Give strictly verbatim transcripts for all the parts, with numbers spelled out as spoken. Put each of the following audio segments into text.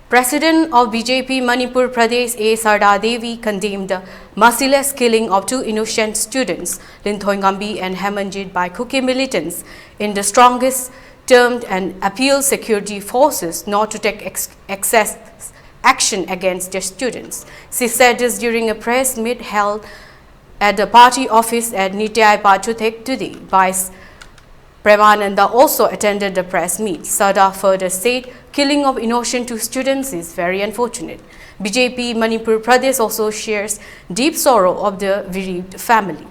President of B J P Manipur Pradesh A Sarda Devi condemned the merciless killing of two innocent students, Linthoi Ngambi and Hemanjit, by Kuki militants in the strongest term and appealed security forces not to take ex- excess action against the students. She said this during a press meet held at the party office at Nityai Pachuthek today. Vice Premananda also attended the press meet. Sarda further said, "Killing of innocent two students is very unfortunate. B J P Manipur Pradesh also shares deep sorrow of the bereaved family."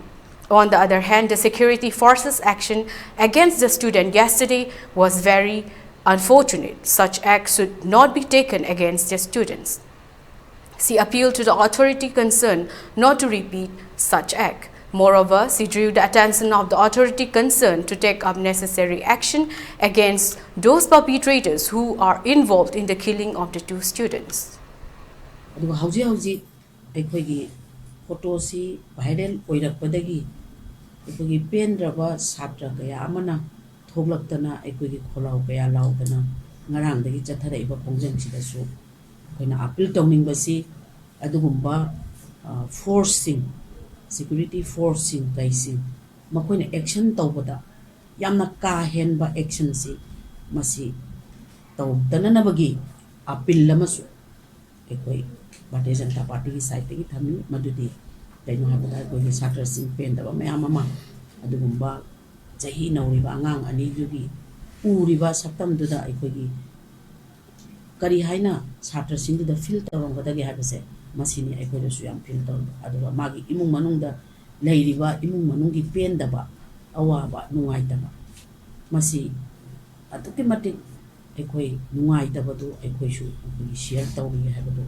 On the other hand, the security forces' action against the student yesterday was very unfortunate. Such act should not be taken against the students. She appealed to the authority concerned not to repeat such act. Moreover, she drew the attention of the authority concerned to take up necessary action against those perpetrators who are involved in the killing of the two students. ꯑꯗꯨꯒ ꯍꯧꯖꯤꯛ ꯍꯧꯖꯤꯛ ꯑꯩꯈꯣꯏꯒꯤ ꯐꯣꯇꯣꯁꯤ viral ꯑꯣꯏꯔꯛꯄꯗꯒꯤ ꯑꯩꯈꯣꯏꯒꯤ ꯄꯦꯟꯗ꯭ꯔꯕ ꯁꯥꯇ꯭ꯔ ꯀꯌꯥ ꯑꯃꯅ ꯊꯣꯛꯂꯛꯇꯅ ꯑꯩꯈꯣꯏꯒꯤ ꯈꯣꯜꯂꯥꯎ ꯀꯌꯥ ꯂꯥꯎꯗꯅ ꯉꯔꯥꯡꯗꯒꯤ ꯆꯠꯊꯔꯛꯏꯕ ꯈꯣꯡꯖꯪꯁꯤꯗꯁꯨ ꯑꯩꯈꯣꯏꯅ ꯑꯄꯤꯜ ꯇꯧꯅꯤꯡꯕꯁꯤ ꯑꯗꯨꯒꯨꯝꯕ ꯐꯣꯔꯁꯁꯤꯡ, ꯁꯦꯀ꯭ꯌꯨꯔꯤꯇꯤ ꯐꯣꯔꯁꯁꯤꯡ ꯀꯩꯁꯤꯡ ꯃꯈꯣꯏꯅ ꯑꯦꯛꯁꯟ ꯇꯧꯕꯗ ꯌꯥꯝꯅ ꯀꯥ ꯍꯦꯟꯕ ꯑꯦꯛꯁꯟꯁꯤ ꯃꯁꯤ ꯇꯧꯗꯅꯅꯕꯒꯤ ꯑꯄꯤꯜ ꯑꯃꯁꯨ ꯑꯩꯈꯣꯏ ꯚꯥꯔꯇꯤꯌ ꯖꯅꯇꯥ ꯄꯥꯔꯇꯤꯒꯤ ꯁꯥꯏꯠꯇꯒꯤ ꯊꯝꯃꯤ꯫ ꯃꯗꯨꯗꯤ ꯀꯩꯅꯣ ꯍꯥꯏꯕꯗ ꯑꯩꯈꯣꯏꯒꯤ ꯁꯥꯇ꯭ꯔꯁꯤꯡ ꯄꯦꯟꯗꯕ ꯃꯌꯥꯝ ꯑꯃ ꯑꯗꯨꯒꯨꯝꯕ ꯆꯍꯤ ꯅꯧꯔꯤꯕ ꯑꯉꯥꯡ ꯑꯅꯤꯗꯨꯒꯤ ꯎꯔꯤꯕ ꯁꯛꯇꯝꯗꯨꯗ ꯑꯩꯈꯣꯏꯒꯤ ꯀꯔꯤ ꯍꯥꯏꯅ ꯁꯥꯇ꯭ꯔꯁꯤꯡꯗꯨꯗ ꯐꯤꯜ ꯇꯧꯔꯝꯒꯗꯒꯦ ꯍꯥꯏꯕꯁꯦ ꯃꯁꯤꯅꯤ ꯑꯩꯈꯣꯏꯗꯁꯨ ꯌꯥꯝ ꯐꯤꯜ ꯇꯧꯔꯤꯕ꯫ ꯑꯗꯨꯒ ꯃꯥꯒꯤ ꯏꯃꯨꯡ ꯃꯅꯨꯡꯗ ꯂꯩꯔꯤꯕ ꯏꯃꯨꯡ ꯃꯅꯨꯡꯒꯤ ꯄꯦꯟꯗꯕ, ꯑꯋꯥꯕ, ꯅꯨꯡꯉꯥꯏꯇꯕ ꯃꯁꯤ ꯑꯗꯨꯛꯀꯤ ꯃꯇꯤꯛ ꯑꯩꯈꯣꯏ ꯅꯨꯡꯉꯥꯏꯇꯕꯗꯨ ꯑꯩꯈꯣꯏꯁꯨ ꯑꯩꯈꯣꯏꯒꯤ ꯁꯤꯌꯔ ꯇꯧꯔꯤ ꯍꯥꯏꯕꯗꯨ